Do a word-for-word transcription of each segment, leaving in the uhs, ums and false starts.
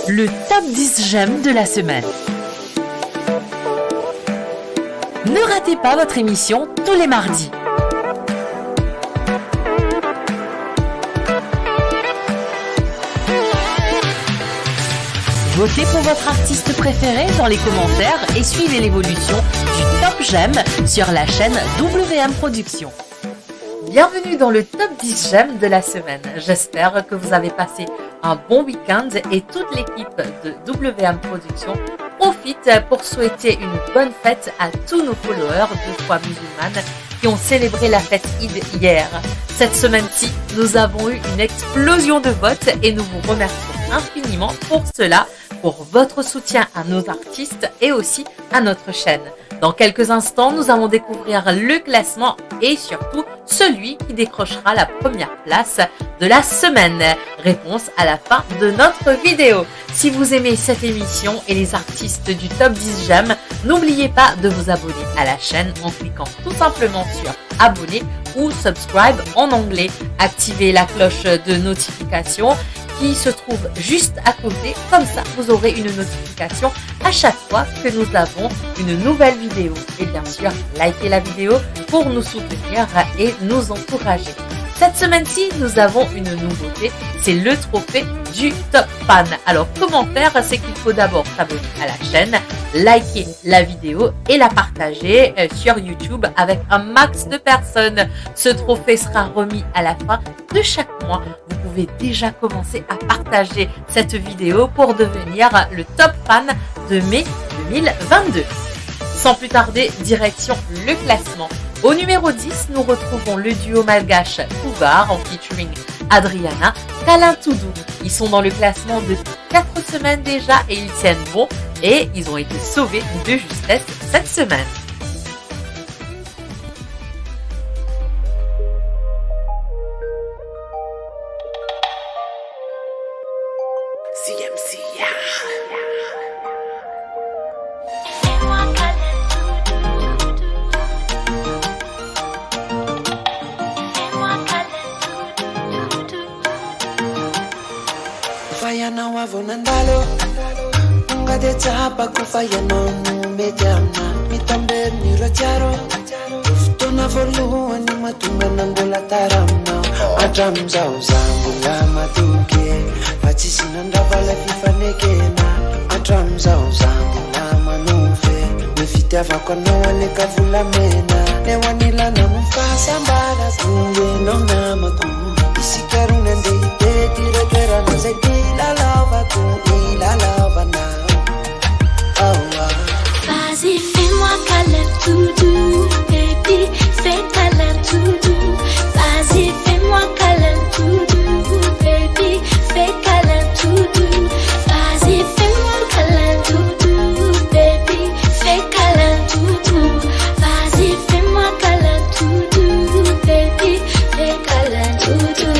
Le top dix j'aime de la semaine. Ne ratez pas votre émission tous les mardis. Votez pour votre artiste préféré dans les commentaires et suivez l'évolution du top j'aime sur la chaîne W M Productions. Bienvenue dans le top dix j'aime de la semaine. J'espère que vous avez passé un bon week-end et toute l'équipe de W M Productions profite pour souhaiter une bonne fête à tous nos followers de foi musulmane qui ont célébré la fête Eid hier. Cette semaine-ci, nous avons eu une explosion de votes et nous vous remercions infiniment pour cela, pour votre soutien à nos artistes et aussi à notre chaîne. Dans quelques instants, nous allons découvrir le classement et surtout celui qui décrochera la première place de la semaine. Réponse à la fin de notre vidéo. Si vous aimez cette émission et les artistes du top dix j'aime, n'oubliez pas de vous abonner à la chaîne en cliquant tout simplement sur abonner ou subscribe en anglais. Activez la cloche de notification qui se trouve juste à côté. Comme ça, vous aurez une notification à chaque fois que nous avons une nouvelle vidéo. Et bien sûr, likez la vidéo pour nous soutenir et nous encourager. Cette semaine-ci, nous avons une nouveauté, c'est le trophée du top fan. Alors, comment faire ? C'est qu'il faut d'abord s'abonner à la chaîne, liker la vidéo et la partager, euh, sur YouTube avec un max de personnes. Ce trophée sera remis à la fin de chaque mois. Vous pouvez déjà commencer à partager cette vidéo pour devenir le top fan de mai deux mille vingt-deux. Sans plus tarder, direction le classement. Au numéro dix, nous retrouvons le duo malgache Cougar en featuring Adriana, Kalin Toudou. Ils sont dans le classement depuis quatre semaines déjà et ils tiennent bon et ils ont été sauvés de justesse cette semaine. C M C, yeah. Fire na wavo na ndalo. Unga de chapa ku fire na nu mediana. Mi tambe ni rocharo. Ufto na volu ani matunga na ngola taramna. Atam za uzambu la matuke. Fachi sina ndavala fifa nekena. Atam za uzambu la manufe. Mefite avakona wale kavula mena. Ne wanila na mufasa mbala kuye no na maku. Isi karuna nde ite tira tera na se ila lava ku ila lava na. Oh, ah. Vas-y, fais-moi câlin, doudou, baby, fais câlin, doudou. Vas-y, fais-moi câlin, doudou, baby, fais câlin, doudou. Vas-y, fais-moi câlin, doudou, baby, fais câlin, doudou. Vas-y, fais-moi câlin, doudou, baby, fais câlin, doudou.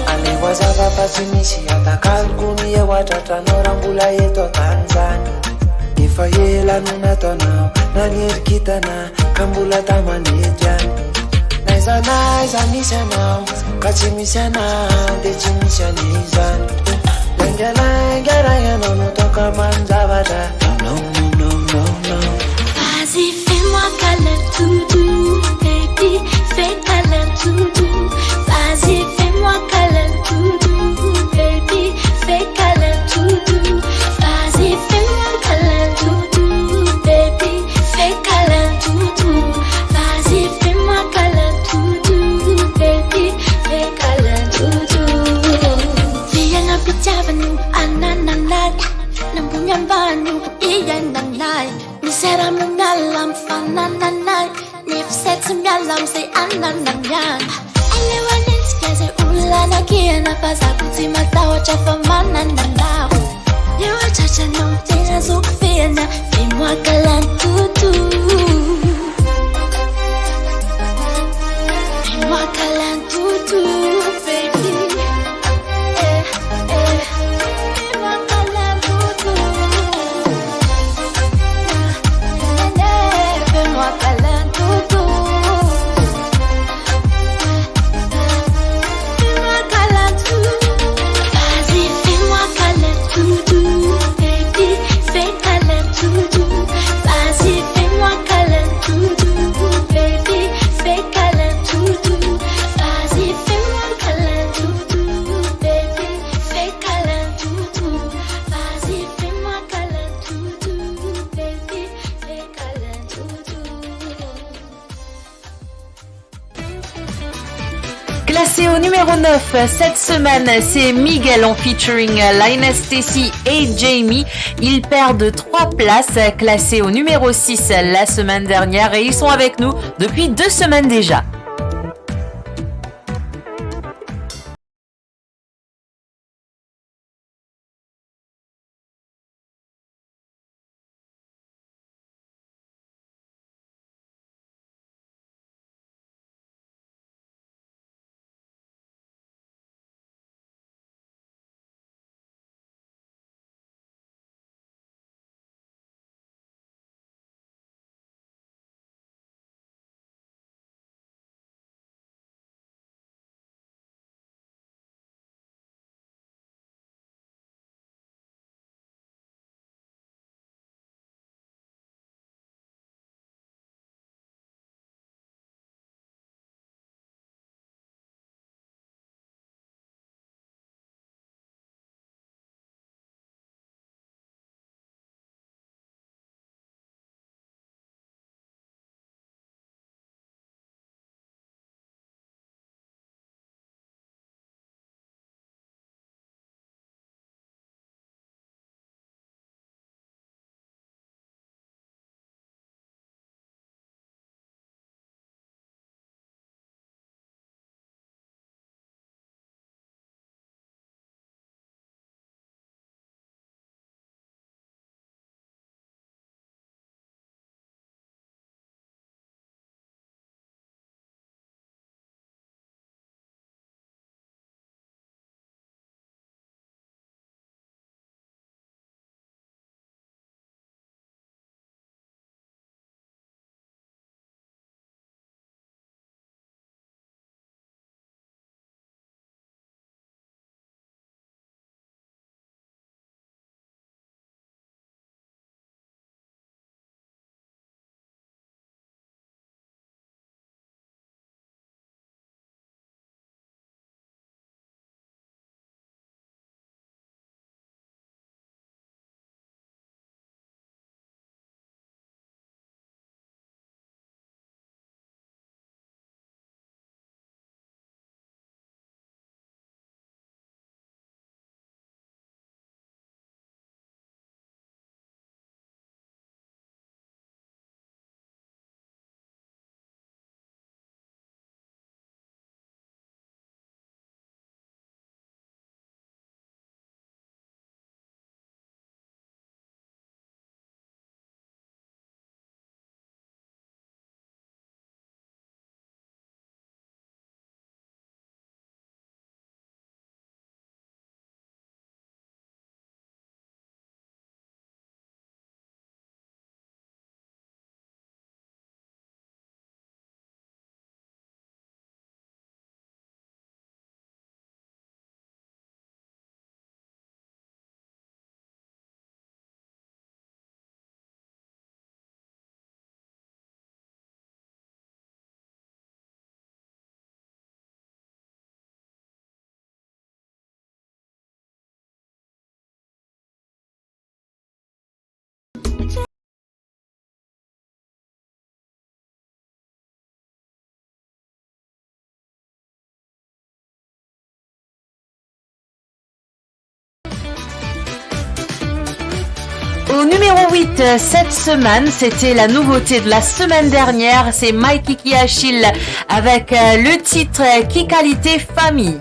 Ale waza va pasi misi ata kalkumi e watata norambula e to Tanzania. Ifa ye la nuna to nao, na nir kita na kambula tamani etian. Naiza naiza misia nao, kati misia nao, deti misia nizan. Lenga lenga raya no no toka manza vada. No, no, no, no, no. Vas-y, fais-moi câlin, doudou, baby, fais câlin, doudou. Vas-y, fais-moi câlin, doudou, baby, fais câlin, doudou. Vas-y, fais-moi câlin, doudou, baby, fais câlin, doudou. Vas-y, fais-moi câlin, doudou, baby, fais câlin, doudou. Viens na pitié avec nous, ananana. Na mbunya mbanu, iya nanai. Misera munyala mfana nanai. Nifset miala mse anananya. Ele wanit kiaze ula na kiena paza kuti mata wacha famana nanao. Yo chacha no tena zuk fiena. Fais-moi câlin, doudou. Fais-moi câlin, doudou, baby. Eh, eh. Fais-moi câlin, doudou. Fais-moi câlin, doudou. Fais-moi câlin, doudou. Vas-y, fais-moi câlin, doudou, Numéro neuf, cette semaine, c'est Miguel en featuring Lionel Stacy et Jamie. Ils perdent trois places, classés au numéro six la semaine dernière, et ils sont avec nous depuis deux semaines déjà. Au numéro huit, euh, cette semaine, c'était la nouveauté de la semaine dernière, c'est Mikey Kiachil avec, euh, le titre, euh, Ki Kalite Fami.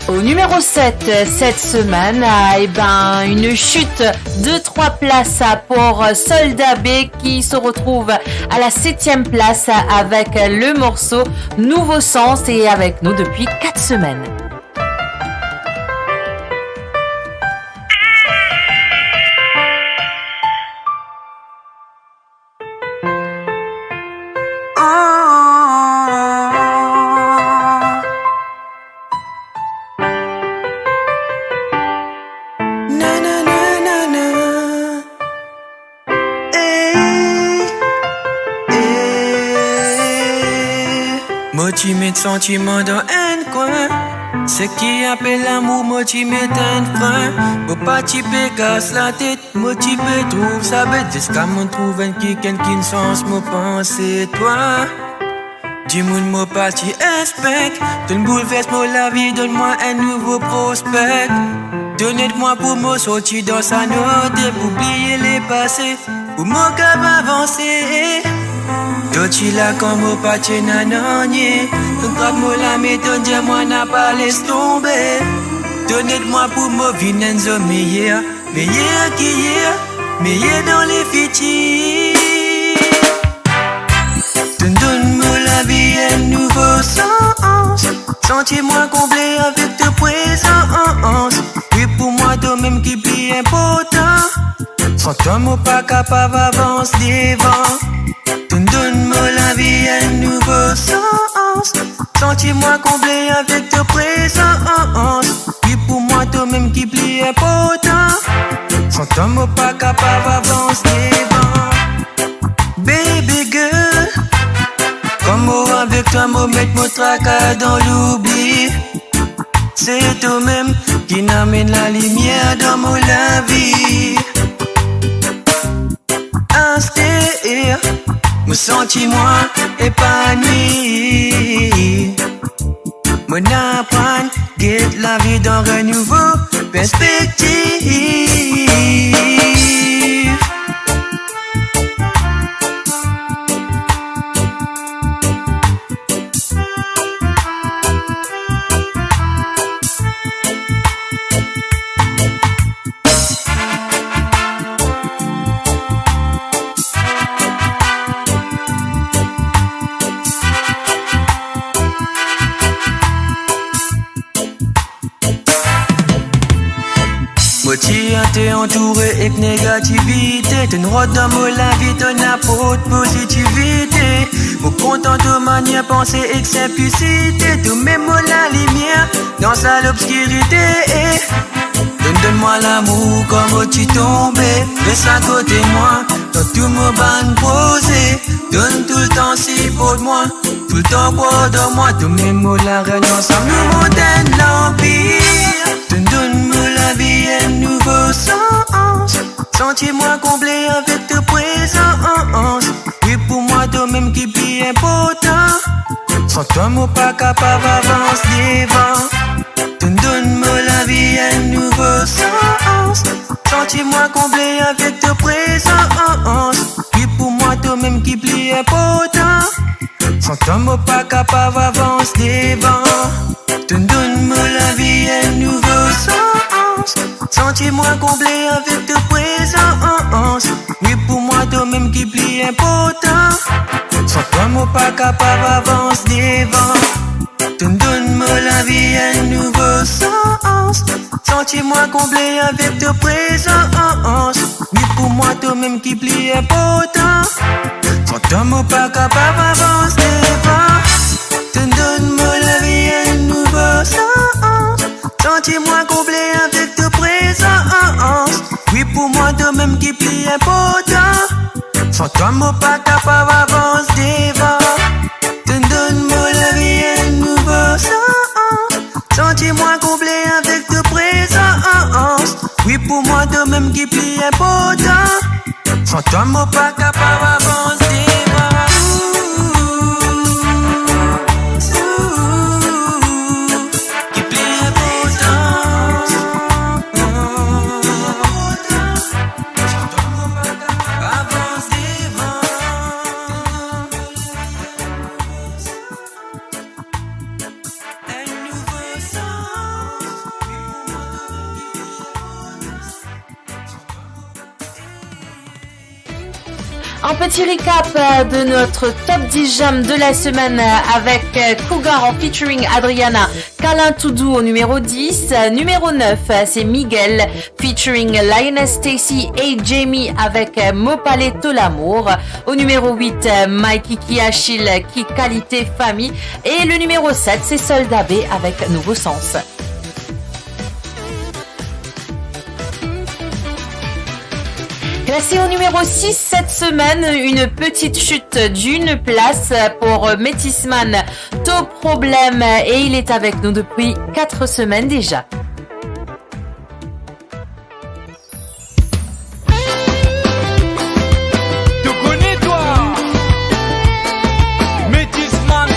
Au numéro sept, euh, cette semaine, euh, eh ben, une chute de trois places pour, euh, Soldat B qui se retrouve à la septième place avec, euh, le morceau Nouveau Sens et avec nous depuis quatre semaines. Ah. Na, na, na, na, na. Eh, eh. Mo ti met santiman dan enn kwin. Seki apel lamour, mo ti met enn frin. Mo pa ti pe kas latet, mo ti pe trouv sa bet. Ziska mo trouv enn kikenn ki'nn sans mo panse twa. Dimoun mo pa ti expect, to'nn boulvers mo lavi, donn mwa enn nouvo prospek. Donn ed mwa pou mo sorti dan sa noirte, pou bliye lepase, pou mo kapav avanse. To ti la kan mo pa ti ena nanye, to'nn trap mo lame, to'nn dir mwa napa les tonbe. Donn ed mwa pou mo vinn enn zom meyer, meyer ki yer, meyer dan lefitir. To'nn donn mo lavi enn nouvo sans, santi mwa konble avek to prezans. Wi, pou mwa, tomem ki pli inportan. San twa, mo pa kapav avans devan. To'nn donn mo lavi enn nouvo sans, santi mwa konble avek to prezans. Wi, pou mwa, tomem ki pli inportan. San twa, mo pa kapav avans devan. Baby girl, kan mo avek twa, mo met mo traka dan loubli. Se tomem ki'nn amenn lalimier dan mo lavi. Aster, mo santi mwa epanwi. Mo'nn aprann get lavi dan enn nouvo perspektiv. Mo ti ete antoure ek negativite, to'nn rant dan mo lavi, to'nn aport pozitivite. Mo kontan to manier panse ek sinplisite, tomem mo lalimier dan sa lobskirite. Donn, donn mwa lamour kan mo ti tonbe, res akote mwa dan tou mo bann proze. To'nn toultan siport mwa, toultan krwar dan mwa, tomem mo larenn ansam nou mont enn lanpir. To'nn donn mo lavi enn nouvo sans, santi mwa konble avek to prezans. Wi, pou mwa, tomem ki pli inportan. San twa, mo pa kapav avans devan. To'nn donn mo lavi enn nouvo sans, santi mwa konble avek to prezans. Wi, pou mwa, tomem ki pli inportan. San twa, mo pa kapav avans devan. To'nn donn mo lavi enn nouvo sans, santi mwa konble avek to prezans. Wi, pou mwa, tomem ki pli inportan. San twa, mo pa kapav avans devan. To'nn donn mo lavi enn nouvo sans, santi mwa konble avek to prezans. Wi, pou mwa, tomem ki pli inportan. San twa, mo pa kapav avans devan. To'nn donn mo lavi enn nouvo sans, santi mwa konble avek to prezans. Wi, pou mwa, tomem ki pli inportan. San twa, mo pa kapav avans devan. To'nn donn mo lavi enn nouvo sans, santi mwa konble avek to prezans. Wi, pou mwa, tomem ki pli inportan. San twa, mo pa kapav avans devan. Ki pli inportan. Avans devan. Enn nouvo sans. Un petit récap, euh, de notre top dix j'aime de la semaine, euh, avec, euh, Cougar en featuring Adriana, Câlin tout doux au numéro dix. Euh, numéro neuf, euh, c'est Miguel featuring Lionel Stacy et Jamie avec, euh, Mo Pale To Lamour. Au numéro huit, euh, Mikey ki Achille, Ki Kalite Fami. Et le numéro sept, c'est Solda B avec Nouveau Sens. Classé au numéro six cette semaine, une petite chute d'une place pour Métis Man, To Problem, et il est avec nous depuis quatre semaines déjà. To kone twa. Métis Man,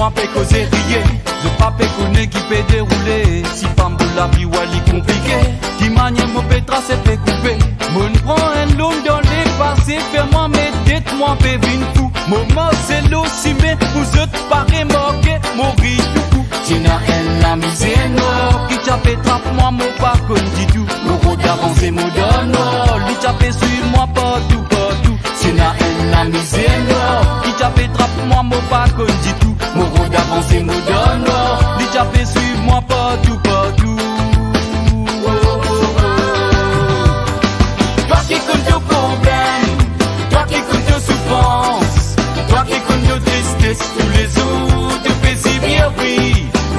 Mo pe koze riye, zot pa pe kone ki pe deroule. Si pa mo lavi, wa li konplike. Ki manier mo pe trase pe koupe. Mo'nn pran enn lourd dan lepase, fer mwa met det, mwa pe vinn fou. Mo marse lor sime pou zot pa remarke, mo ri toukou. Ti ena enn lamizie nwar ki ti a pe trap mwa, mo pa konn ditou. Mo rod avanse, mo dan nwar, li ti a pe swiv mwa partou, partou. Ti ena enn lamizie nwar ki ti a pe trap mwa, mo pa konn ditou. Mo rod avanse, mo dan nwar, li ti a pe swiv mwa partou, partou. Twa ki konn to problem, twa ki konn to soufrans, twa ki konn to tristes, tou lezour to pe sibir, wi.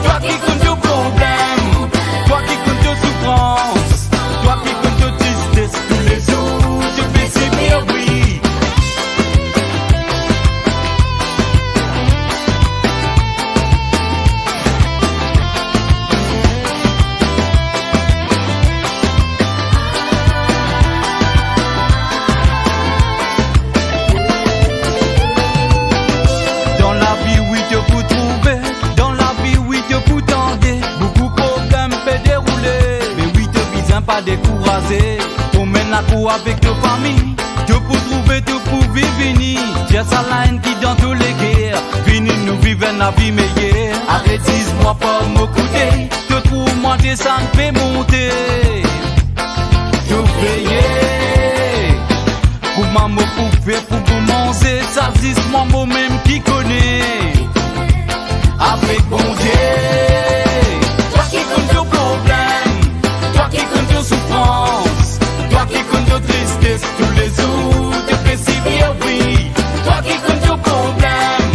Twa ki konn to problem, twa ki konn to soufrans, twa ki konn to tristes, tou lezour to pe sibir, wi. Dan lavi, wi, to pou trouve. Dan lavi, wi, to pou tande. Boukou problem pe deroule, me wi, to bizin pa dekouraze. Promenn lakour avek to fami, to pou trouve, to pou viv ini. Tir sa laenn ki dan to leker, vini nou viv enn lavi meyer. Aret ziz mwa par mo koute, to trouv mwa desann pe monte. To veye, kouma mo pou fer pou mo manze, sa ziz mwa momem ki kone. Avek Bondie. Twa ki konn to problem, twa ki konn to soufrans, twa ki konn to tristes, tou lezour to pe sibir, wi. Twa ki konn to problem,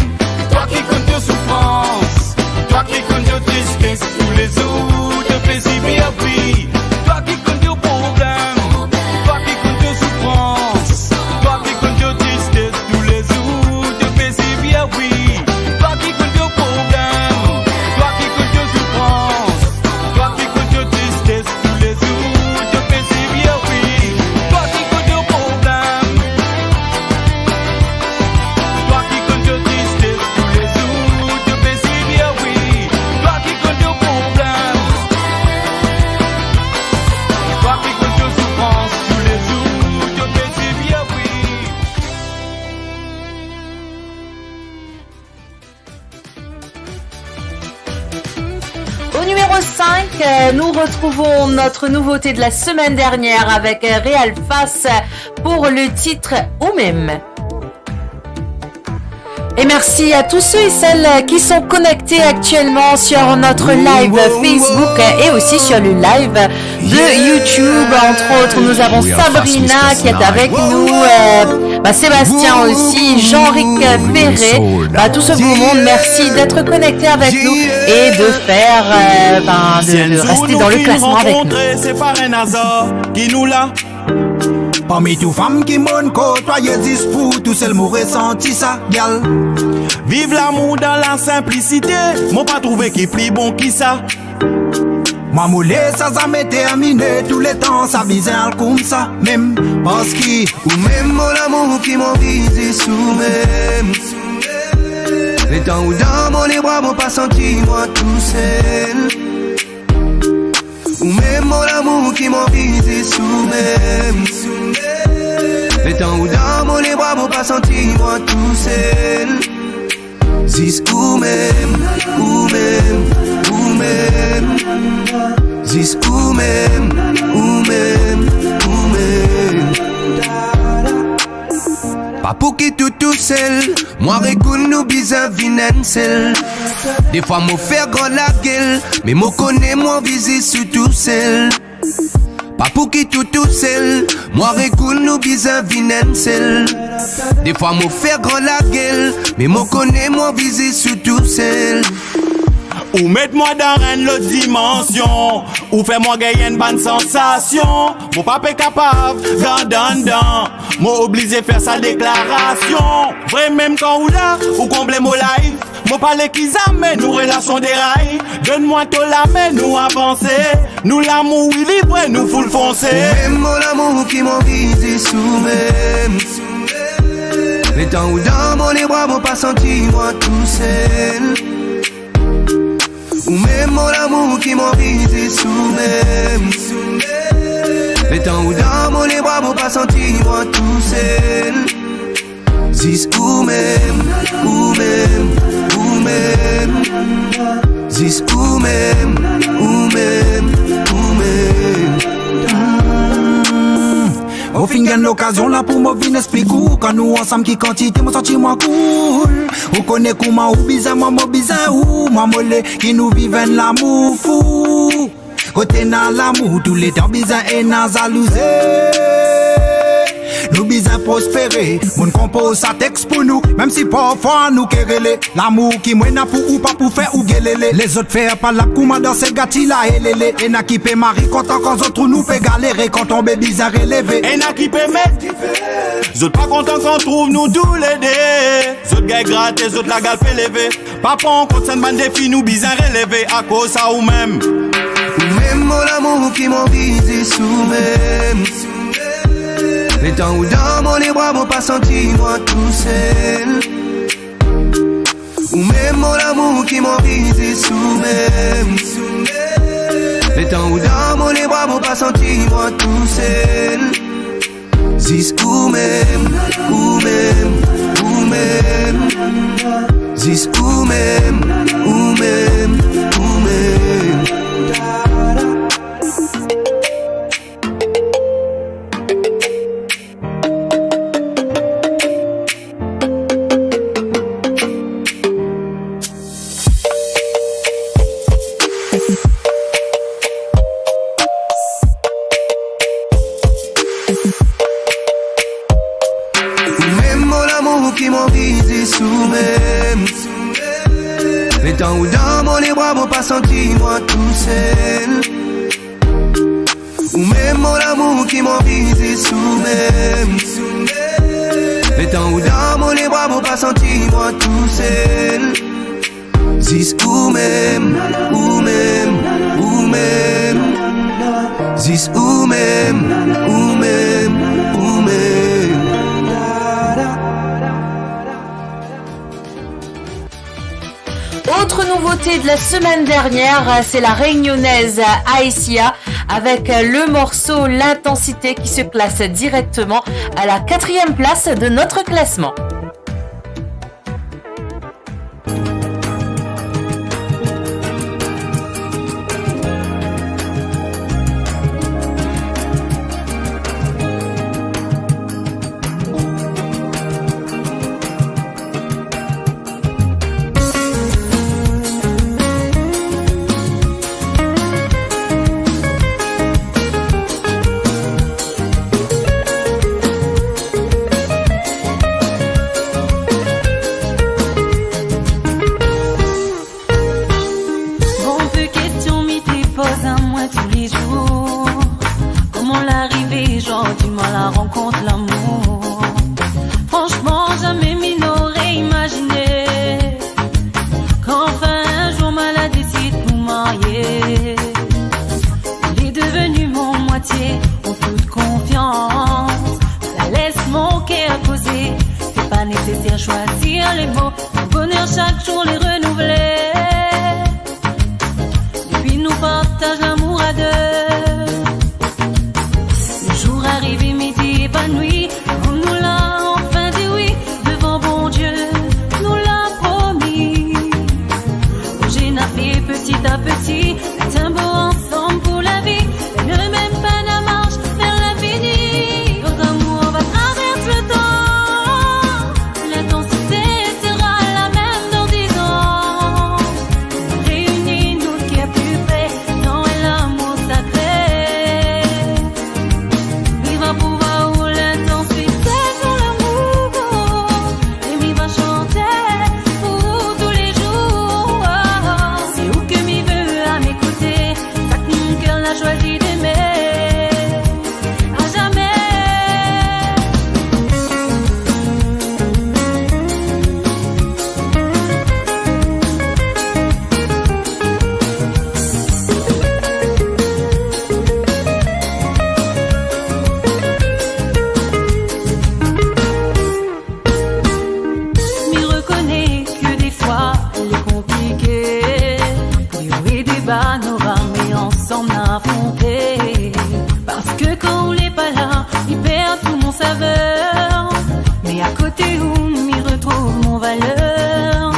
twa ki konn to soufrans, twa ki konn to tristes, tou lezour to pe sibir, wi. Twa ki konn to problem, twa ki konn to soufrans, twa ki konn to tristes, tou lezour to pe sibir, wi. Twa ki konn to problem, twa ki konn to soufrans, twa ki konn to tristes, tou lezour to pe sibir, wi. Twa ki konn to problem, twa ki konn to tristes, tou lezour to pe sibir, wi. Twa ki konn to problem, twa ki konn to soufrans, tou lezour to pe sibir, wi. Au numéro cinq, euh, nous retrouvons notre nouveauté de la semaine dernière avec, euh, Real Face pour le titre Ou Mem. Et merci à tous ceux et celles, euh, qui sont connectés actuellement sur notre live Facebook, euh, et aussi sur le live de YouTube. Entre autres, nous avons Sabrina qui est avec nous, euh, bah, Sébastien aussi, Jean-Ric Ferré. Bah, tout ce beau monde, merci d'être connectés avec nous et de faire, euh, ben, de, de rester dans le classement avec nous. Parmi tou fam ki mo'nn kotwaye, zis pou tousel mo resanti sa, gyal. Viv lamour dan la sinplisite, mo pa trouve ki pli bon ki sa. Mwa mo les sa zame termine, touletan sa bizin al koumsa mem. Parski ou mem mo lamour ki mo anvi zis ou mem. Letan ou dan mo lebra, mo pa santi mwa tousel. Ou mem mo lamour ki mo anvi zis ou mem. Letan ou dan mo lebra, mo pa santi mwa tousel. Zis ou mem, ou mem, ou mem. Zis ou mem, ou mem, ou mem. Pa pou ki tou tousel, mwa ek ou nou bizin vinn enn sel. Defwa mo fer gran lagel, me mo kone mo anvi zis ou tousel. Pa pou ki tou tousel, mwa ek ou nou bizin vinn enn sel. Defwa mo fer gran lagel, me mo kone mo anvi zis ou tousel. Ou met mwa dan enn lot dimansion, ou fer mwa gagn enn bann sansasion. Mo pa pe kapav gard anndan, mo oblize fer sa deklarasion. Vre mem kan ou la, ou konble mo life. Mo pale ki zame nou relasion deray. Donn mwa to lame, nou avanse. Nou lamour, wi, li vre, nou full fonse. Ou mem mo lamour ki mo anvi zis ou mem. Letan ou dan mo lebra, mo pa santi mwa tousel. Ou mem mo lamour ki mo viv zis ou mem. Letan ou dan mo lebra, mo pa santi mwa tousel. Zis ou mem, ou mem, ou mem. Zis ou mem, ou mem, ou mem. Mo finn gagn lokazion la pou mo vinn explik ou, kan nou ansam ki kantite mo santi mwa cool. Ou kone kouma ou bizin mwa, mo bizin ou, mwa mo le ki nou viv enn lamour fou. Kot ena lamour, touletan bizin ena zalouzi. Nou bizin prospere, mo'nn konpoz sa tex pou nou, mem si parfwa nou kerele. Lamour ki mwa ena pou ou pa pou fer ou gelele. Lezot fer palab kouma dan se gati la elele. Ena ki pe mari kontan kan zot trouv nou pe galere, kan tonbe bizin releve. Ena ki pe met zot pa kontan kan trouv nou toulede. Zot gagn grate, zot lagal pe leve. Pa pran kont sa bann defi nou bizin releve akoz sa ou mem. Ou mem mo lamour ki mo viv zis ou mem. Letan ou dan mo lebra, mo pa santi mwa tousel. Ou mem mo lamour ki mo viv zis ou mem. Letan ou dan mo lebra, mo pa santi mwa tousel. Zis ou mem, ou mem, ou mem. Zis ou mem, ou mem, ou mem. Ou mem mo lamour ki mo viv zis ou mem. Letan ou dan mo lebra, mo pa santi mwa tousel. Ou mem mo lamour ki mo viv zis ou mem. Letan ou dan mo lebra, mo pa santi mwa tousel. Zis ou mem, ou mem, ou mem. Zis ou mem, ou mem, ou mem. Autre nouveauté de la semaine dernière, c'est la réunionnaise Aïssia avec le morceau L'intensité qui se classe directement à la quatrième place de notre classement. Bonpe kestion mi pe poz amwa toulezour. Kouma la arive zordi mwa la rankont lamour? Fransman, zame mi nore imazine kan fin zour mwa la desid pou marye. Li deveni mo mwatie, an tout konfians. La les mo ker koze, se pa neseser swazir le mo. Boner sak zour li renouvle. Depi nou partaz lamour a de, le zour arive, mi ti epanwi. Kan nou la anfin dir wi devan Bondie, nou la promi. Proze nou a fer peti a peti, met enn bo ansam pou lavi. Ne mem pa nou mars ver linfini. Notre amour va traverser le temps. L'intensité sera la même dans dix ans. La, li perd tou mo saver, me akote ou, mi retrouv mo valer.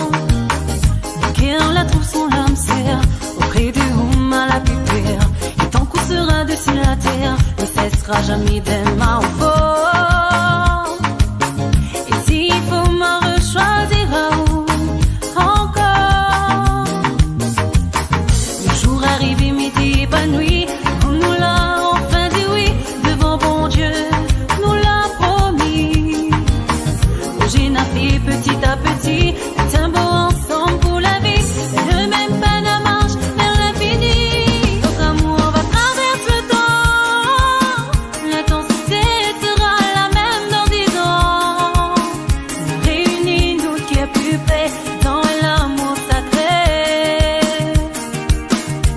Mo ker la trouv son lamser, opre de ou, ma la pe per. E tankou sera desi later, li sesra zame dan mo for. E si fo mo reswazir ou ankor, le zour arive, mi ti epanwi, nou la anfin dir wi, devan Bondie, nou la promi. Proze nou a fer peti a peti, nou ti bon ansam pou lavi, le mem pa nou a mars ver linfini. Notre amour va traverser le temps, l'intensité sera la même dans dix ans. Reini nou ker pli pre dan lamour sakre.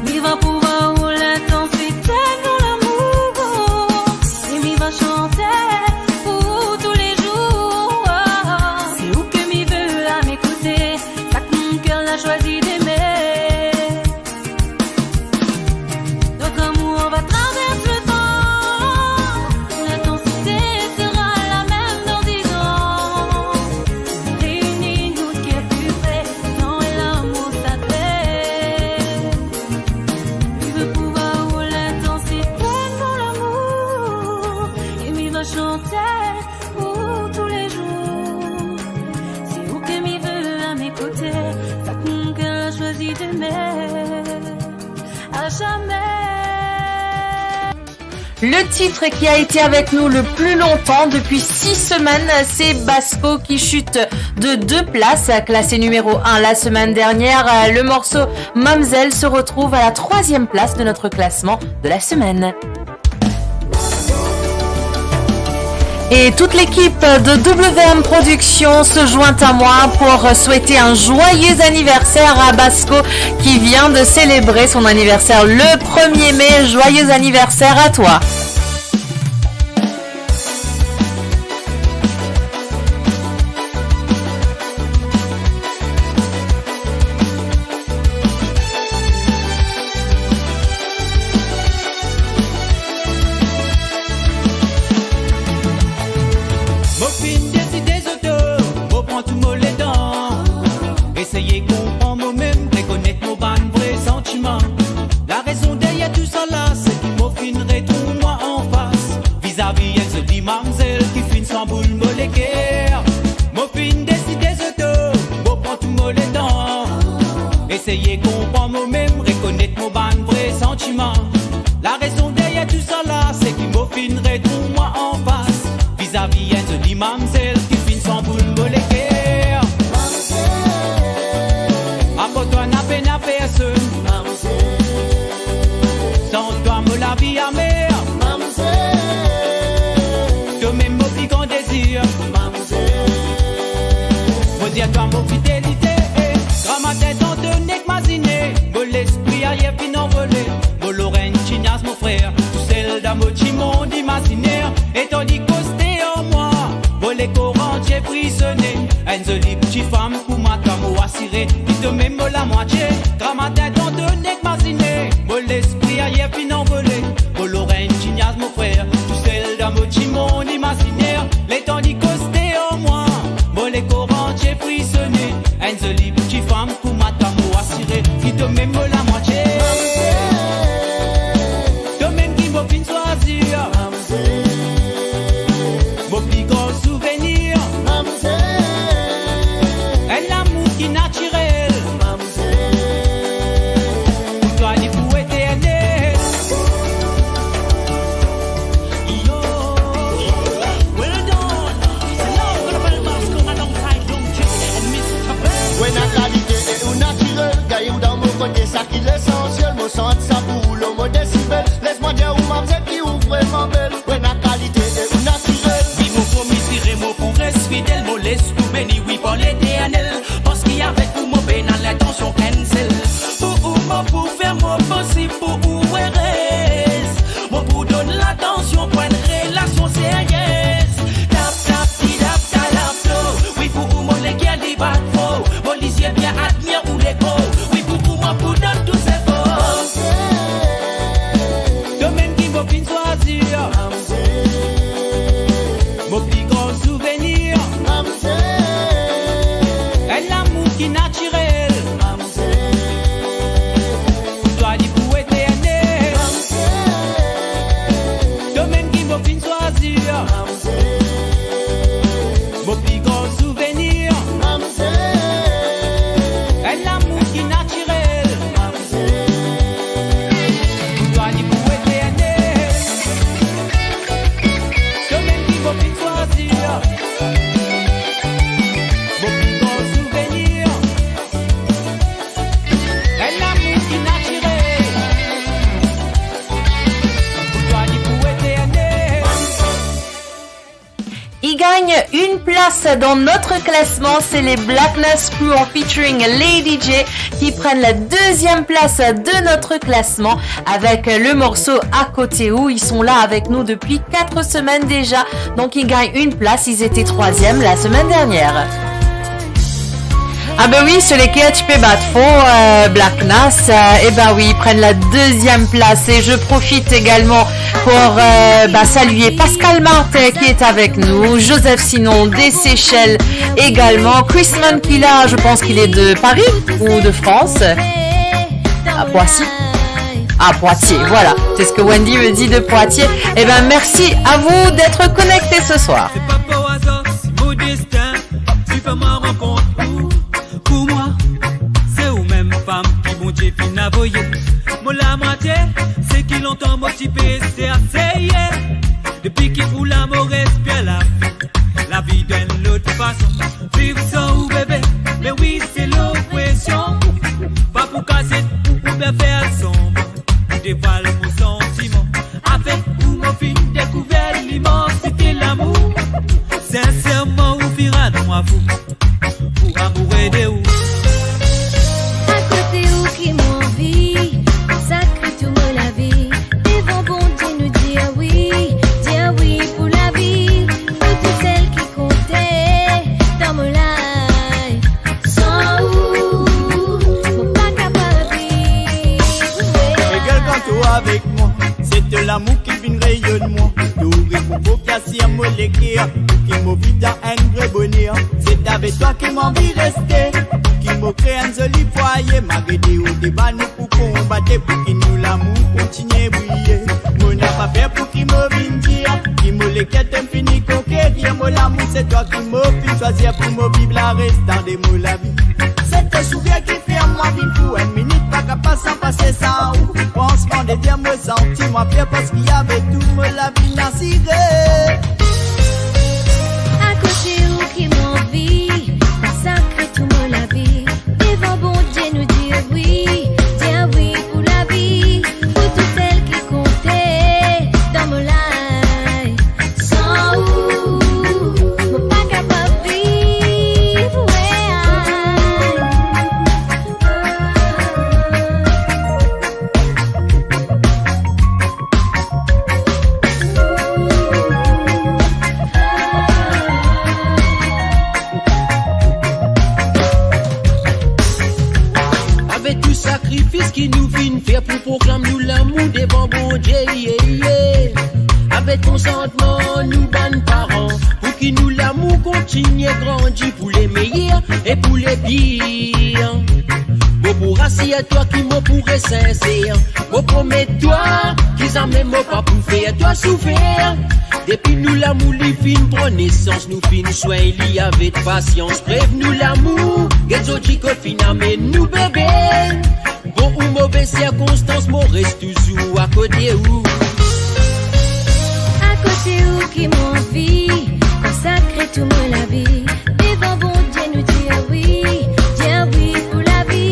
Mi va prouv ou lintansite nou lamour, e mi va sante pou ou toulezour. Se ou ke mi ve a mo kote, sa ki mo ker la swazir d'aimer. Notre amour va traverser le temps, l'intensité sera la même dans dix ans. Reini nou ker pli pre dan lamour sakre. Mi ve prouv ou lintansite nou lamour, e mi va sante pou ou toulezour. Se ou ke mi ve a mo kote, sa ki mo ker la swazir d'aimer. À jamais. Le titre qui a été avec nous le plus longtemps, depuis six semaines, c'est Basco qui chute de deux places, classé numéro un la semaine dernière. Euh, le morceau Mamzelle se retrouve à la troisième place de notre classement de la semaine. Et toute l'équipe de W M Productions se joint à moi pour souhaiter un joyeux anniversaire à Basco qui vient de célébrer son anniversaire le premier mai. Joyeux anniversaire à toi. Mo finn deside zot, mo pran tou mo letan. Eseye konpran mo mem, rekonet mo bann vre santiman. Larezon deryer tousala, se ki mo finn retrouv mwa anfas. Vizavi enn zoli mamzel ki finn sanboul mo leker. Mo finn deside zot, mo pran tou mo letan. Eseye konpran mo mem, rekonet mo bann vre santiman. Larezon deryer tousala, se ki mo finn retrouv mwa anfas. Vizavi enn zoli mamzel ki finn sanboul mo leker. Mamzel. Apar twa napa pena personn. Mamzel. San twa mo lavi amer. Mamzel. To mem mo pli gran dezir. Mamzel. Mo dir twa mo fidelite, eh. Gramatin tanto nek mazine, mo lespri ayer finn anvole. Mo lor enn ti niaz, mo frer, tousel dan mo ti mond imaziner. Letan li koste ar mwa, mo lekor antie frisone. Enn zoli ti fam pou mwa, twa mo asire, ki to mem mo lamwatie. Gramatin tanto nek mazine, mo lespri ayer finn anvole. Mo lor enn ti niaz, mo frer, tousel dan mo ti mond imaziner. Letan li koste ar mwa, mo lekor antie frisone. Enn zoli ti fam pou mwa, twa mo asire, ki to mem mo lamwatie. To mem ki mo finn swazir. Mo pli gran souvenir. Enn lamour ki natirel. Pou twa li pou eternel. Yo. Well done. It's a love gonna bell Basco alongside Young Chick and Mister Bell. Ou ena kalite e ou natirel, gagn ou dan mo kote, sa ki lesansiel, mo sant sa pou ou lor mo desibel. Les mwa dir ou, mamzel, ki ou vreman bel. Ou ena kalite e ou natirel. Wi, mo promi sire, mo pou res fidel, mo les tou beni, wi, par Leternel. Parski avek ou mo pena lintansion enn sel. Pou ou mo pou fer mo posib pou ou erez. Mo pou donn latansion pou enn relasion serye. Tap, tap, ti, tap, ta, tap, to. Wi, pou ou mo leker li bat fo. Mo lizie bien admir ou lekor. Wi, pou ou mo pou donn tou zefor. To mem ki mo finn swazir. Une place dans notre classement, c'est les Black Nas Crew en featuring Lady J qui prennent la deuxième place de notre classement avec le morceau À côté où. Ils sont là avec nous depuis quatre semaines déjà, donc ils gagnent une place. Ils étaient troisième la semaine dernière. Ah ben oui, se leke ti pe bat for, euh, Black Nas, euh, eh ben oui, ils prennent la deuxième place. Et je profite également pour, euh, bah, saluer Pascal Martin qui est avec nous, Joseph Sinon des Seychelles également, Chrisman qui est là, je pense qu'il est de Paris ou de France. À Poissy. À Poitiers, voilà. C'est ce que Wendy me dit de Poitiers. Eh ben, merci à vous d'être connectés ce soir. C'est pas par hasard si mon destin, tu fais ma rencontre. Pou mwa, se ou mem fam ki Bondie finn avoye. Mo lamwatie, se ki lontan mo ti pe ese aseye. Depi ki ou la mo respire lavi, lavi dan enn lot fason. Viv san ou bebe, me wi se lopresion. Pa pou kase ou, oubien fer sanblan. Ou devwal mo santiman. Avek ou mo finn dekouver limansite lamour. Sinserman ou finn rann mwa fou. Pou amour de ou. Akote ou ki mo anvi, konsakre tou mo lavi. Devan Bondie nou dir wi, dir wi pou lavi. Pou tou sel ki konte dan mo life. San ou, mo pa kapav viv. Regarde quand tu es avec moi, c'est de l'amour qui vient rayonner moi. Tout repo ki asir mo leker, ki mo viv dan enn vre boner. C'est avec toi ki mo anvi reste, ki mo kre enn zoli fwaye. Malgre de ou deba nou pou konbate, pou ki nou lamour kontinie briye. Mo napa per pou ki mo vinn dir, ki mo leker to'nn fini konkerir. Mo lamour se twa ki mo finn swazir, pou mo viv larestan de mo lavi. Se to sourir ki fer mwa vinn fou, enn minit pa kapav san pase san ou. Pansman de dir mo santi mwa fier, parski avek tou mo lavi inn asire. Akote ou ki mo anvi, konsakre tou mo lavi. Devan Bondie nou dir wi, dir wi pou lavi. Pou tou sel ki konte dan mo life. San ou, mo pa kapav viv, we. Avek tou sakrifis ki nou finn fer pou proklam nou lamour devan Bondie, yeah, yeah. Avek konsantman nou bann paran, pou ki nou lamour kontinie grandi pou le meyer e pou le pir. Mo promet twa ki mo pou res sinser. Mo promet twa ki zame mo pa pou fer twa soufer. Depi nou lamour li finn pran nesans, nou finn swegn li avek pasians. Prev nou lamour, get zordi kot finn amenn nou bebe. Bon ou move sirkonstans, mo res touzour akote ou. Akote ou ki mo anvi, konsakre tou mo lavi. Devan Bondie nou dir wi, dir wi pou lavi.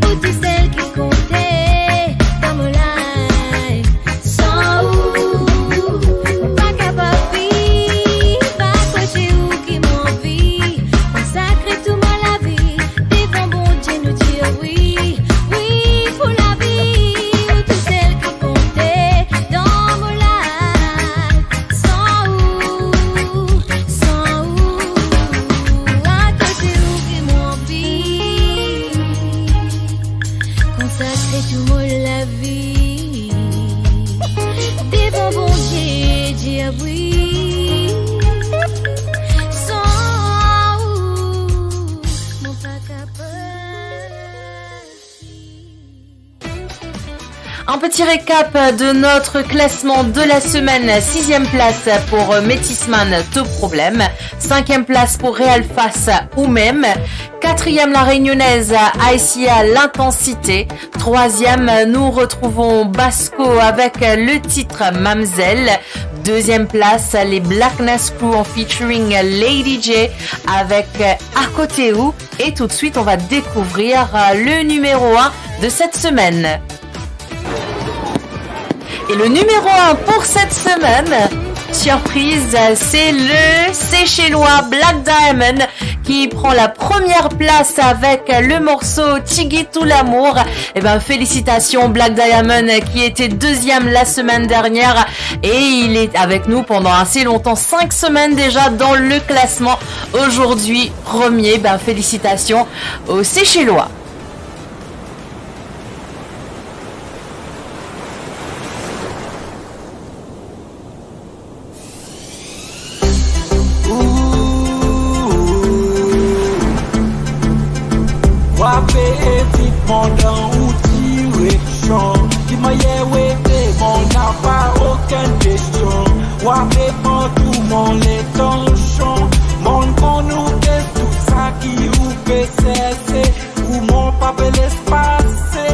Pou tou sel ki konte dan mo life. San ou, mo pa kapav viv. Akote ou ki mo anvi, konsakre tou mo lavi. Devan Bondie nou dir wi, wi pou lavi. Ou tou sel ki konte dan mo life. San ou, san ou, akote ou ki mo anvi, konsakre tou mo lavi. Devan Bondie dir wi, san ou, mo pa kapav. Un petit récap de notre classement de la semaine. Sixième place pour Métisman, To Problem. Cinquième place pour Real Face, Ou Mem. Quatrième, la Réunionnaise Aïsia, L'Intensité. Troisième, nous retrouvons Basco avec le titre Mamzelle. Deuxième place, les Black Nas Crew en featuring Lady J avec Akote Ou. Et tout de suite, on va découvrir, euh, le numéro un de cette semaine. Et le numéro un pour cette semaine, Surprise, c'est le Seychellois Black Diamond qui prend la première place avec le morceau Tigit ou Lamour. Eh ben, félicitations Black Diamond qui était deuxième la semaine dernière et il est avec nous pendant assez longtemps, cinq semaines déjà dans le classement. Aujourd'hui, premier, ben, félicitations aux Seychellois. Ou, ou, ou. Ou ape evit mond an ou direksion. Ki mannyer ou ede mwa, napa okenn kestion. Ou ape pran tou mo letansion. Monn konn ou pe tou sa ki ou pe serse. Ou mo pa pe les pase,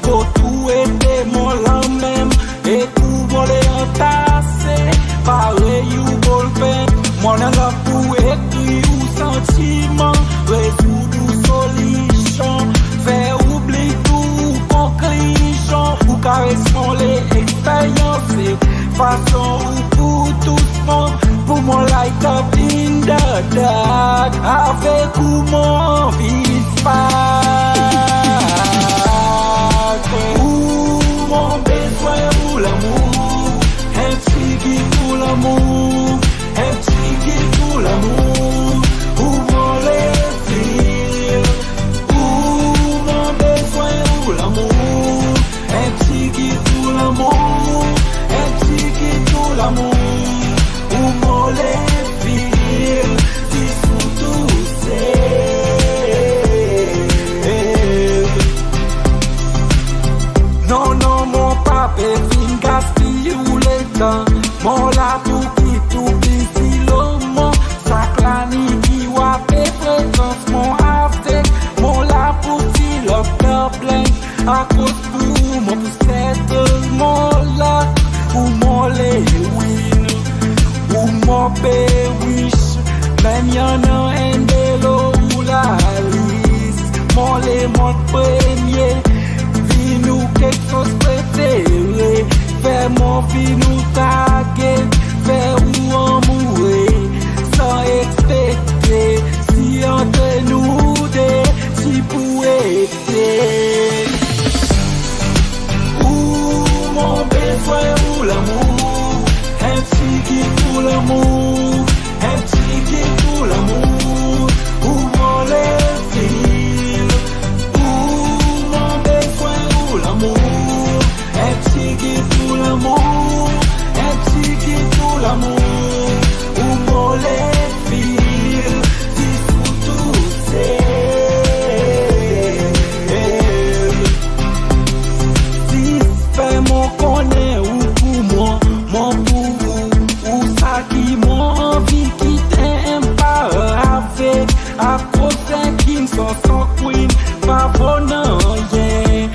kot ou ete mo lamem, e kou mo le antase, parey ou bolpen, mo ena love pou ekrir ou santiman, rezoud ou solision, fer oubli tou ou konklizion, ou kares mo le eksperyans, fason ou pou tous mwa, pou mo light up in the dark, avek ou mo anvi spark. Ou mo bezwen ou lamour, enn tigit ou lamour, enn tigit ou lamour, ou mo le feel. Ou mo bezwen ou lamour, enn tigit ou lamour, enn tigit ou lamour, ou mo le feel, zis ou touse. Non, non, mo pa pe vinn gaspiy ou letan, mo la pou kit ou bizi lor mwa, sak lane ki ou ape frekans mwa avek mwa, la pou ti love problem. Akoz pou mwa pou settle mo la, ou mo le win, ou mo pe wish, mem annan enn de lor ou lalis. Mo le mont premie, vinn ou kiksoz prefere, fer mo vinn ou target, fer ou anmoure, san expektez si ant nou de ti pou ete. Ou mo bezwen ou lamour, enn tigit ou lamour, enn tigit ou lamour, ou mo le feel. Ou mo bezwen ou lamour, enn tigit ou lamour, enn tigit ou lamour, ou mo le feel, zis ou touse. Zis fer mo kone ou pou mwa, mwa pou ou, ou sa ki mo anvi kite enn par avek, akoz enn king san san queen pa vo nanye.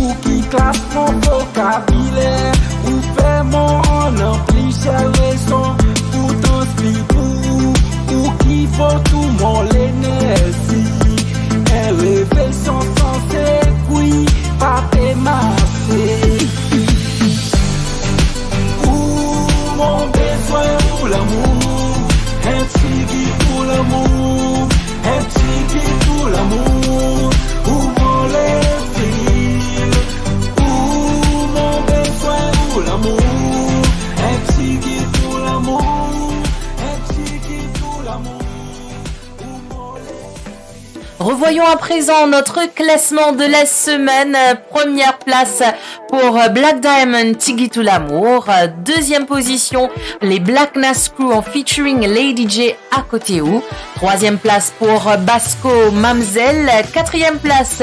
Ou ki klas mo vokabiler, ou fer mo annan plizier rezon pou transpir pou ou, ou ki vo tou mo lenerzi. Enn reve san sanse kwi pa pe marse. Ou mo bezwen ou lamour, enn tigit ou lamour, enn tigit ou lamour, ou mo le feel. Ou mo bezwen ou lamour, enn tigit ou lamour, enn tigit ou lamour, ou mo le feel. Revoyons à présent notre classement de la semaine. Première place pour Black Diamond, Tigit ou Lamour. Deuxième position, les Black Nas Crew en featuring Lady J, À côté ou. Troisième place pour Basco, Mamzelle. Quatrième place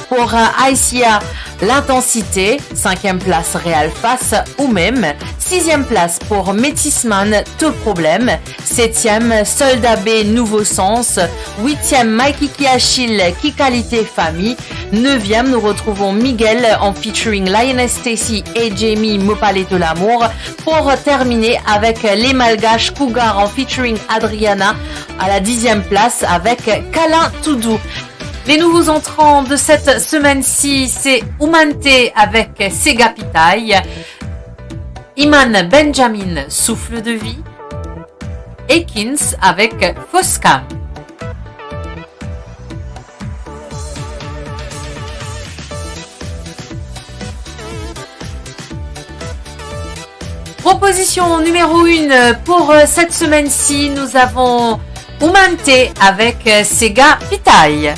pour Aïsia, L'Intensité. Cinquième place, Real Face, Ou Mem. Sixième place pour Métis Man, To Problem. Septième, Solda B, Nouveau Sens. Huitième, Mikey Kiachil, Ki Kalite Fami. Neuvième, nous retrouvons Miguel en featuring Lionel Stacy et Jamie, Mo Pale To Lamour. Pour terminer avec les Malgaches, Cougar en featuring Adriana à la dixième place avec Kalin Toudou. Les nouveaux entrants de cette semaine-ci, c'est Oumante avec Sega Pitay, Iman Benjamin, Souffle de vie, Ekins avek Foscam. Proposition numéro un pour, euh, cette semaine-ci, nous avons Oumante avec, euh, Sega Pitay.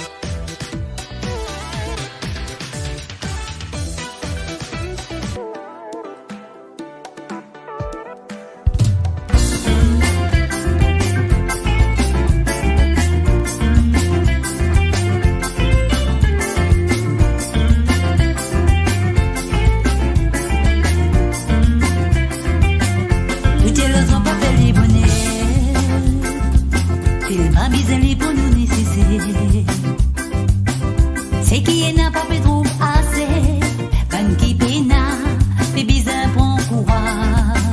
Ete larzan pa fer li boner, se pa bizin li pou nou neseser. Seki ena pa pe trouv ase, bann ki pena pe bizin pran kouraz.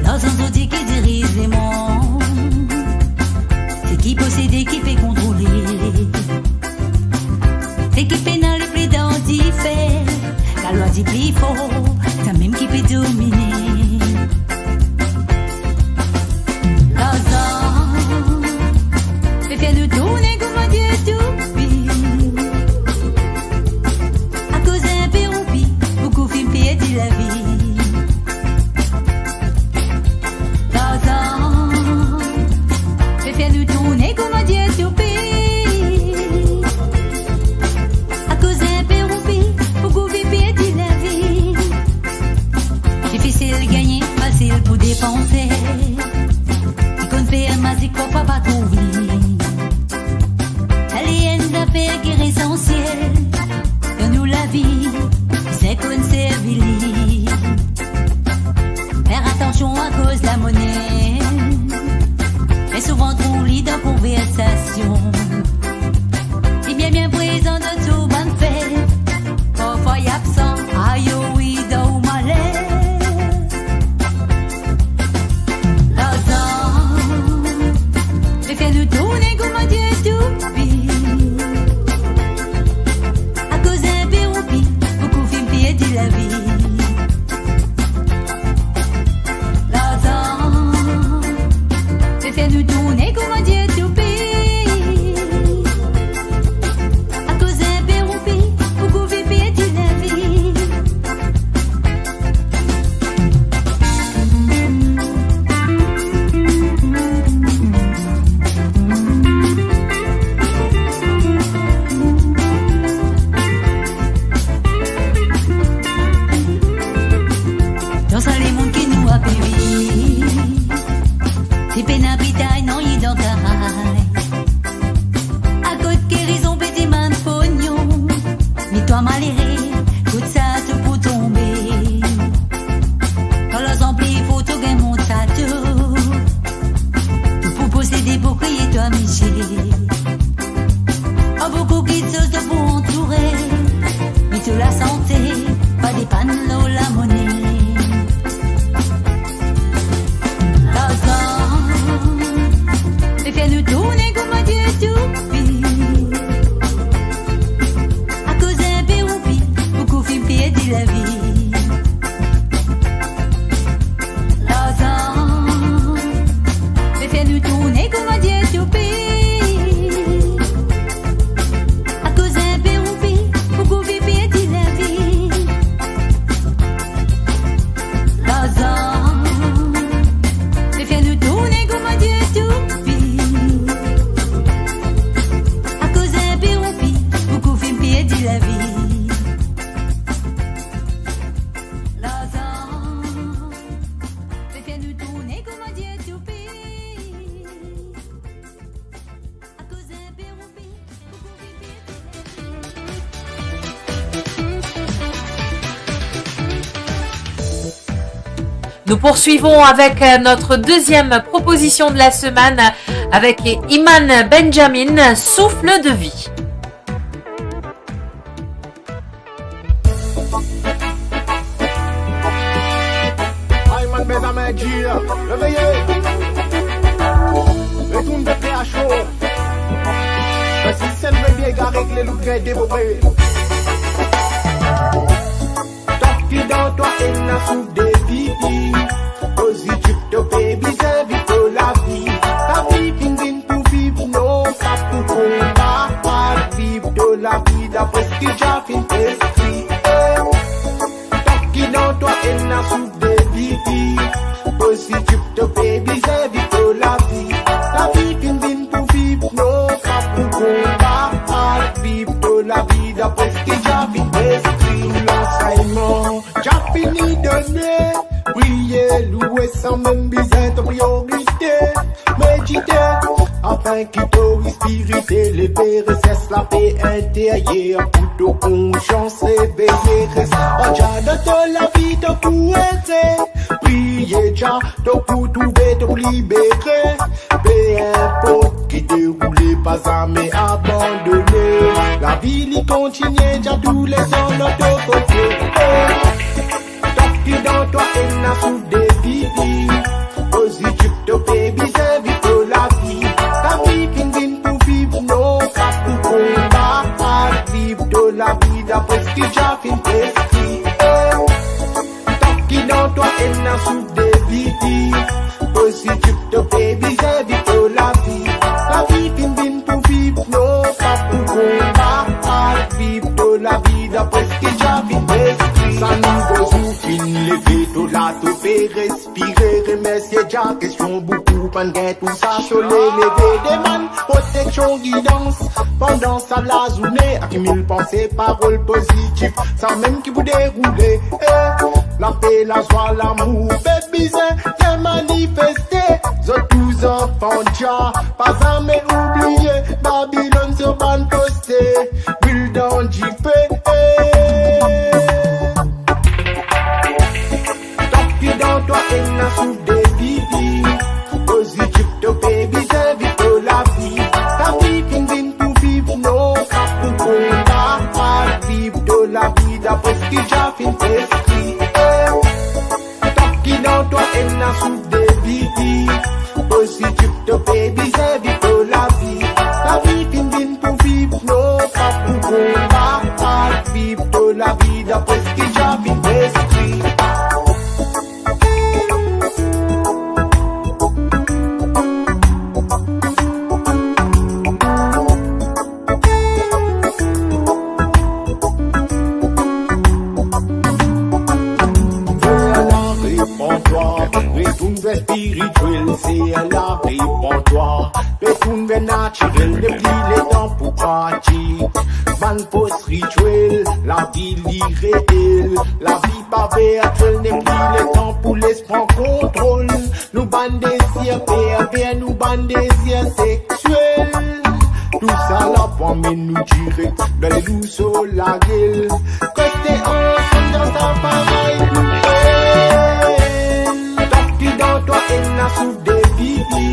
Larzan zordi ki diriz lemond, seki posede ki pe kontrole. Seki pena li pli dan dife, lalwa di pli for, samem ki pe domine. Larzan pe fer nou tourne kouma Dieu toupi. Akoz inpe roupi, boukou finn perdi lavi. Larzan pe fer nou tourne kouma Dieu toupi. Akoz inpe roupi, boukou finn perdi lavi. Difisil gagne, fasil pou depanse. Li konn fer mazik, parfwa pa trouv li. Sa li enn zafer ki lesansiel dan nou lavi, bizin konn servi li. Fer atansion akoz lamone, me souvan trouv li dan konversasion. Li bien bien prezan dan tou bann fet, parfwa li absan, ayo wi, dan ou maler. Larzan pe fer nou tourne kouma Dieu toupi. Akoz inpe roupi, boukou finn perdi lavi. Larzan pe fer nou tourne kouma Dieu toupi. Akoz inpe roupi, boukou finn perdi lavi. Dan sa lemonn ki nou ape viv, ti pena pitay nanye dan karay. Kot gerizon pe dimann pognon, ni twa malere, kot sa tou pou tonbe. Kan larzan pli for, to gagn mont sa tou, to pou posede pou kriye twa misie. An boukou kiksoz to pou antoure, me to lasante pa depann lor lamone. Larzan pe fer nou tourne kouma Dieu toupi. Akoz inpe roupi, boukou finn perdi lavi. Larzan pe fer nou tourne kouma Dieu toupi. Akoz inpe roupi, boukou finn perdi lavi. Larzan pe fer nou tourne kouma Dieu toupi. Akoz inpe roupi, boukou finn perdi lavi. Larzan pe fer nou tourne kouma Dieu toupi. Akoz inpe roupi, Nous poursuivons avec, euh, notre deuxième proposition de la semaine avec Iman Benjamin, Souffle de vie. Ay, man, mezanmi, dir, reveye. Retourn de P H O. Sistenn bebe, gare ek le loup devore. Twa ki dan twa ena souf de pipi. Pozitif, to pe bizin viv. Dapre seki dja finn preskri, eh. Tanki dan twa ena souf de vivi pozitif, to pe bizin viv to lavi. Lavi finn vinn pou viv, non pa pou konba. Al viv to lavi dapre seki dja finn preskri. Tou lansegnman dja fini done. Priye, loue, sanmem bizin to priorite. Medite, afin ki to espri eleve, resers lape interyer, pou to konsians reveye. Res ar Jah dan to lavi, to pou ere. Priye Jah, to pou trouve, to pou libere. Pe inport ki deroule, pa zame abandone. Lavi li kontinie, Jah touletan dan to kote. Eh. Tanki dan twa ena souf de vivi pozitif, to pe bizin viv to lavi. Lavi finn vinn pou viv, non pa pou konba. Al viv to lavi dapre seki dja finn preskri, eh. Tanki dan twa ena souf de vivi pozitif, to pe bizin viv to lavi. Lavi finn vinn pou viv, non pa pou konba. Al viv to lavi dapre seki dja finn preskri. Sa nouvo zour finn leve, to la, to pe respire, remersie Jah. Kestion boukou, pann gagn tou sa, sole leve, demann proteksion, gidans pandan sa lazourne. Akimil panse, parol pozitif, samem ki pou deroule, eh. Lape, lazwa, lamour pe bizin vinn manifeste. Zot tou zanfan Jah, pa zame oubliye Babilonn sir bann poste. Lwil dan dife, eh. Tanki dan twa ena souf de vivi pozitif, to pe bizin viv to lavi. Lavi finn vinn pou viv, non pa pou konba. Al viv to lavi dapre seki dja finn preskri, eh. Tanki dan twa ena souf de vivi pozitif, to pe bizin viv to lavi. Lavi finn vinn pou viv, non pa pou konba. Al viv to lavi dapre seki dja finn preskri. Serla, repann twa, retourn ver spiritiel. Serla, repann twa, retourn ver natirel. Nepli letan pou pratik bann fos ritiel. Lavi li reel, lavi pa virtiel. Nepli letan pou les pran kontrol nou bann dezir perver, nou bann dezir seksiel. Tousala pou amenn nou direk dan ledou so lagel. Reste ansam dan sa parey nou bel. Tanki dan twa ena souf de vivi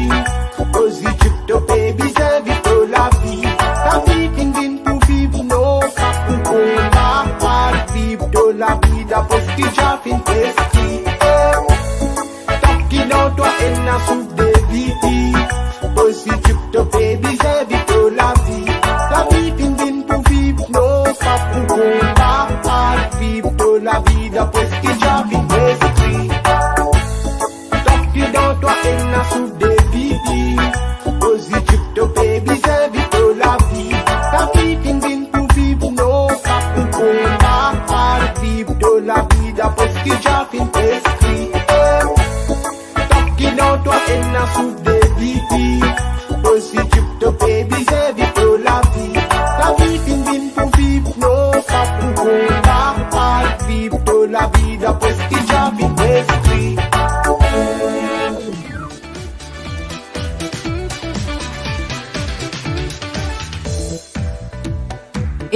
pozitif, to pe bizin viv to lavi. Lavi finn vinn pou viv, non pa pou konba. Al viv to lavi dapre seki dja finn preskri, eh. Tanki dan twa ena souf de vivi pozitif, to pe bizin viv to lavi. Lavi finn vinn pou viv, non pa pou konba. Al viv to lavi dapre seki dja finn preskri. Tanki dan twa ena souf de vivi pozitif, to pe bizin viv to lavi. Lavi finn vinn pou viv, non pa pou konba. Al viv to lavi dapre seki dya finn preskri, eh. Tanki dan twa ena souf de vivi pozitif, to pe bizin viv to lavi. Lavi finn vinn pou viv, non pa pou konba. Al viv to lavi dapre seki dya finn preskri.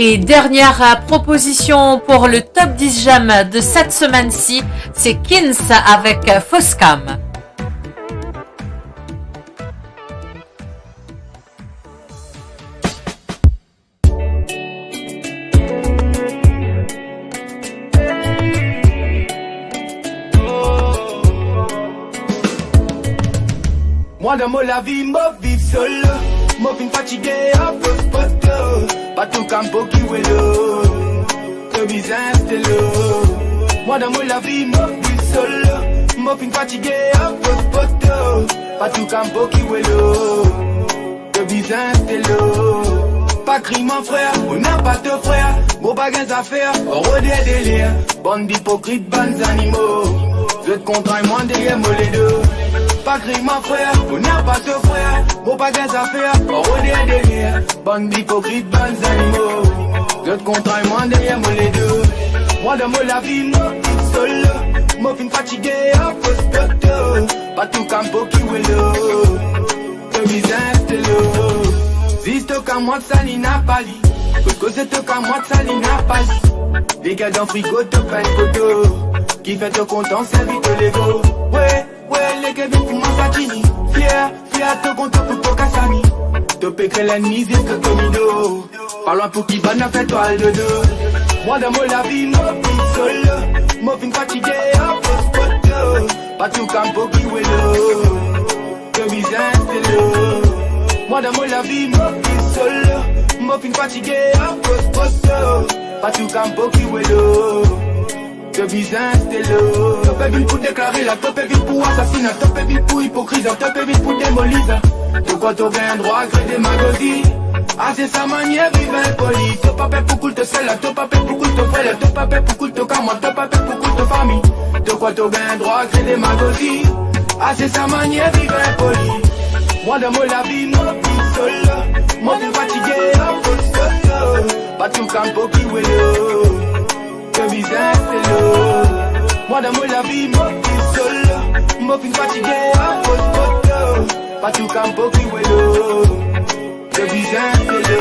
Et dernière, euh, proposition pour le top dix j'aime de cette semaine-ci, c'est Kins avec, euh, Fausse Cam. Mwa dan mo lavi mo viv solo. Mo finn fatige ar fos poto. Pa tou kam pou ki welo. To bizin stelo. Mwa dan mo lavi mo viv solo. Mo finn fatige ar fos poto. Pa tou kam pou ki welo. To bizin stelo. Pa kriy mwa frer, ou napa to frer, mo pa gagn zafer, mo rode deler. Bann ipokrit, bann zanimo, zot kontan mwa deryer mo ledo. Pa kriy mwa frer, ou napa to frer, mo pa gagn zafer, mo rode deler. Bann ipokrit, bann zanimo, zot kontan mwa deryer mo ledo. Mwa dan mo lavi, mo finn solo, mo finn fatige ar fos poto, pa tou kampo ki welo. To bizin stelo. Zis to kamwat sa li napa li. Kot koze to kamwat sa li napa li. Leker dan frigo to pinn koto. Kifer to kontan servi to lego. We, we, leker vinn pou mwa sa tini. Fier, fier to kontan pou to kasani. To pe kre lennmi zis to komido. Pa lwin pou ki bann fer twa al dodo. Mwa dan mo lavi, mo finn solo. Mo finn fatige ar fos poto. Pa tou kampo ki welo. To bizin stelo. Mwa dan mo lavi, mo finn solo. Mo finn fatige ar fos poto. Pa tou kampo ki welo. To bizin stelo. To pe vinn pou deklare la, to pe vinn pou asasina, to pe vinn pou ipokriza, to pe vinn pou demoliza. To krwar to gagn drwa kre demagozi? Ase sa manier viv inpoli. To pa pe pou koul to ser la, to pa pe pou koul to frer la, to pa pe pou koul to kamwat, to pa pe pou koul to fami. To krwar to gagn drwa kre demagozi? Ase sa manier viv inpoli. Mwa dan mo lavi, mo finn solo. Mo finn fatige ar fos poto. Pa tou kampo ki welo. To bizin stelo. Mwa dan mo lavi, mo finn solo. Mo finn fatige ar fos poto. Pa tou kampo ki welo. To bizin stelo.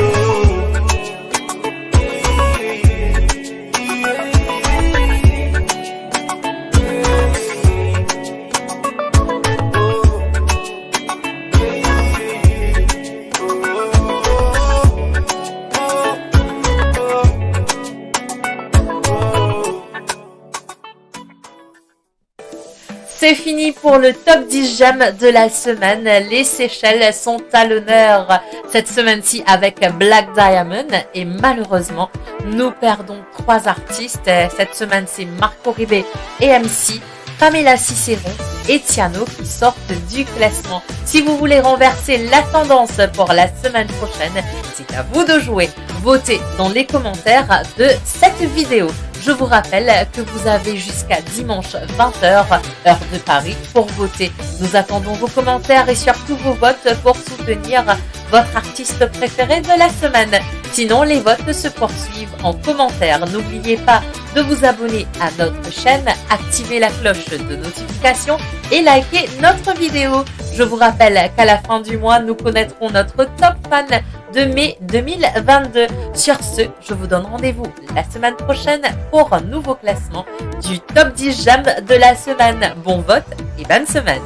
C'est fini pour le top dix j'aime de la semaine. Les Seychelles sont à l'honneur cette semaine-ci avec Black Diamond et malheureusement, nous perdons trois artistes. Cette semaine, c'est Marco Ribey et M C, Pamela Cicéron et Tiano qui sortent du classement. Si vous voulez renverser la tendance pour la semaine prochaine, c'est à vous de jouer. Votez dans les commentaires de cette vidéo. Je vous rappelle que vous avez jusqu'à dimanche vingt heures, heure de Paris, pour voter. Nous attendons vos commentaires et surtout vos votes pour soutenir votre artiste préféré de la semaine. Sinon, les votes se poursuivent en commentaire. N'oubliez pas de vous abonner à notre chaîne, activer la cloche de notification et liker notre vidéo. Je vous rappelle qu'à la fin du mois, nous connaîtrons notre top fan de mai deux mille vingt-deux. Sur ce, je vous donne rendez-vous la semaine prochaine pour un nouveau classement du top dix j'aime de la semaine. Bon vote et bonne semaine.